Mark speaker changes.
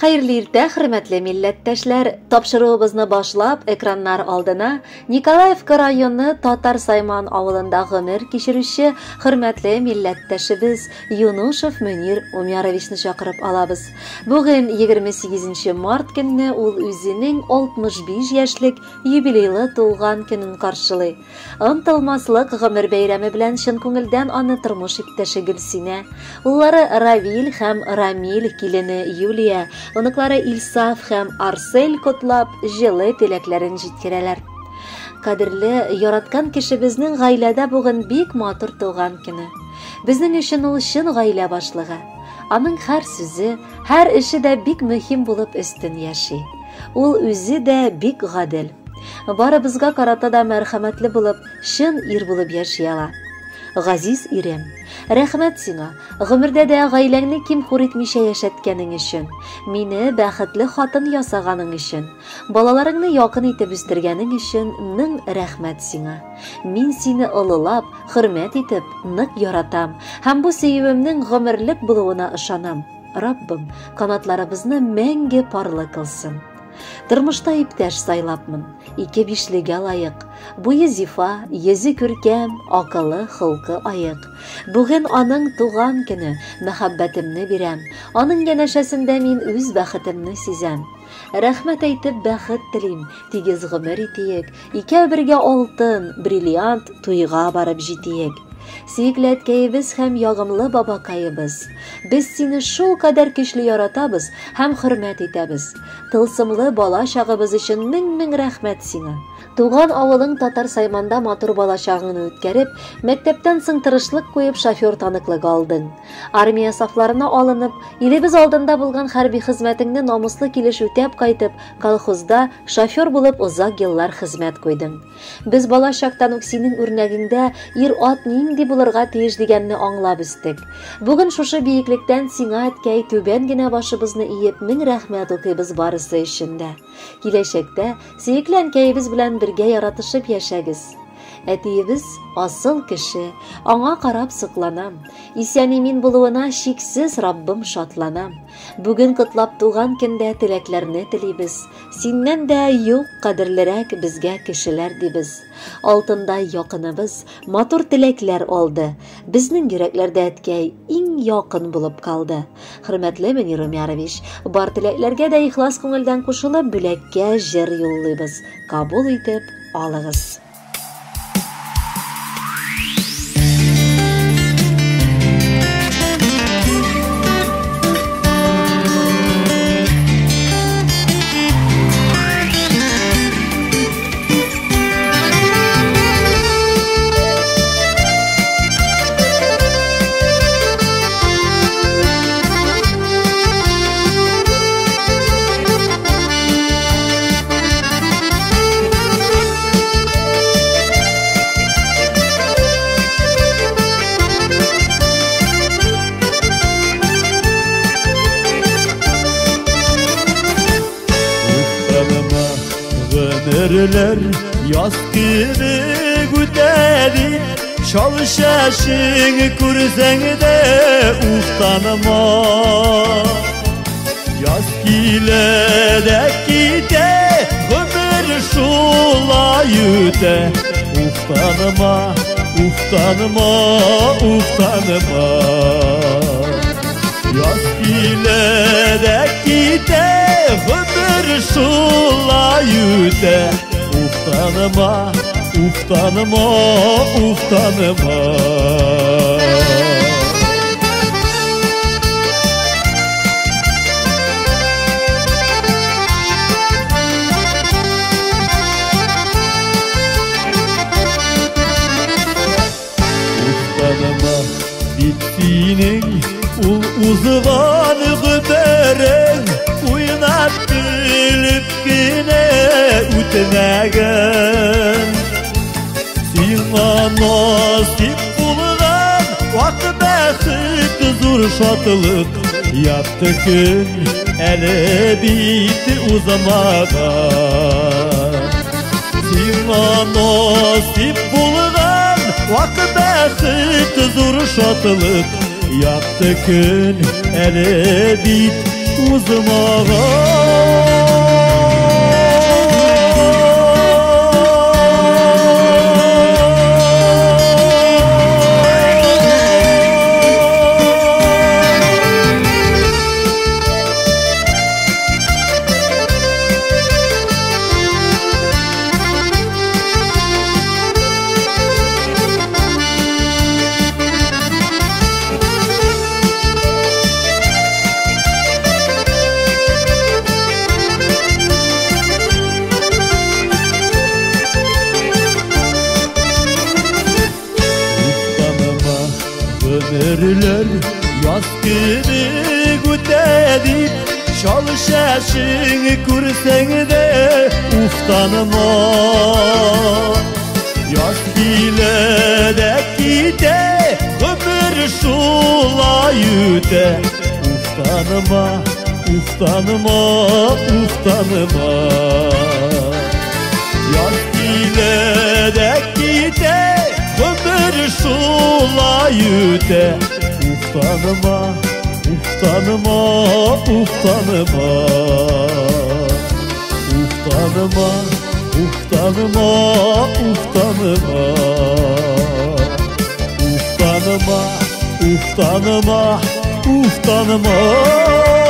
Speaker 1: Хәерле иртә, хөрмәтле милләттәшләр! Тапшыруыбызны башлап, экраннар алдына Николаевка районы Татар Сайман авылында гомер кичерүче хөрмәтле милләттәшебез Юнушев Мөнир Умяровичны чакырып алабыз. Бүген 28 март көнне ул үзенең 65 яшьлек юбилейлы туган көнен каршылый. Онытылмаслык гомер бәйрәме белән чын күңелдән аны тормыш иптәше Гөлсинә, уллары Равил һәм Рамил, килене Юлия, оныклары Илсаф һәм Арсель котлап, җылы теләкләрен җиткерәләр. Кадерле, яраткан кешебезнең гаиләдә бүген бик матур туган көне. Безнең өчен ул чын гаилә башлыгы. Аның һәр сүзе, һәр эше дә бик мөһим булып өстен яши. Ул үзе дә бик гадел. Барыбызга карата да мәрхәмәтле булып, чын ир булып яши ала. Газиз ирем, рәхмәт сиңа, гомердә дә гаиләңне ким-хур итмичә яшәткәнең өчен, мине бәхетле хатын ясаганың өчен, балаларыңны якын итеп үстергәнең өчен мең рәхмәт сиңа. Мин сине олылап, хөрмәт итеп, нык яратам һәм бу сөюемнең гомерлек булуына ышанам. Раббым, канатларыбызны мәңге парлы кылсын. Тормышта иптәш сайлапмын, ике бишлегә лаек. Буе зифа, йөзе күркәм, акылы, холкы аек. Бүген аның туган көне, мәхәббәтемне бирәм. Аның янәшәсендә мин үз бәхетемне сизәм. Рәхмәт әйтеп бәхет телим, тигез гомер итиек, икәү бергә алтын, бриллиант туйга барып җитиек. Сөекле әткәебез һәм ягымлы бабакаебыз, без сине шул кадәр көчле яратабыз һәм хөрмәт итәбез. Тылсымлы бала чагыбыз өчен мең-мең рәхмәт сиңа. Туган авылың Татар Сайманда матур бала чагыңны үткәреп, мәктәптән соң тырышлык куеп шофер таныклыгы алдың. Армия сафларына алынып, илебез алдында булган хәрби хезмәтеңне намуслы килеш үтәп кайтып, колхозда шофер булып озак еллар хезмәт куйдың. Без бала чактан ук синең үрнәгеңдә ир-ат нинди булырга тиеш дигәнне аңлап үстек. Бүген шушы биеклектән сиңа, әткәй, түбән генә башыбызны иеп, мең рәхмәт укыйбыз барысы өчен дә. Киләчәктә сөекле әнкәебез белән бергә яратышып яшәгез. Әтиебез асыл кеше, аңа карап сокланам. Исән-имин булуына чиксез Раббым шатланам. Бүген котлап туган көндә теләкләрне телибез. Синнән дә юк кадерлерәк безгә кешеләр дибез. Алтындай якыныбыз матур теләкләр алды. Безнең йөрәкләрдә әткәй иң якын булып калды. Хөрмәтле Мөнир Умярович, бар теләкләргә дә ихлас күңелдән кушылып бүләккә җыр юллыйбыз. Кабул итеп алыгыз.
Speaker 2: Гомерләр яз кебек үтә бит, чал чәчең күрсәң дә уфтанма. Яз килә дә китә, гомер шулай үтә. Уфтанма, уфтанма, уфтанма. Яз килә дә китә, гомер шулай үтә. Уфтанма, уфтанма, уфтанма. Уфтанма, бит синең ул узган гомерең уйнап көлеп кенә үтмәгән. Сиңа насип булган вак бәхет зур шатлык, якты көн әле бит узмаган. Сиңа насип булган вак бәхет зур шатлык, якты көн әле бит узмаган. Гомерләр яз кебек үтә дип, чал чәчең күрсәң дә уфтанма. Яз килә дә китә, гомер шулай үтә. Уфтанма, уфтанма, уфтанма. Яз килә дә китә, гомер шулай үтә. Уфтанма, уфтанма, уфтанма. Уфтанма, уфтанма, уфтанма. Уфтанма, уфтанма, уфтанма.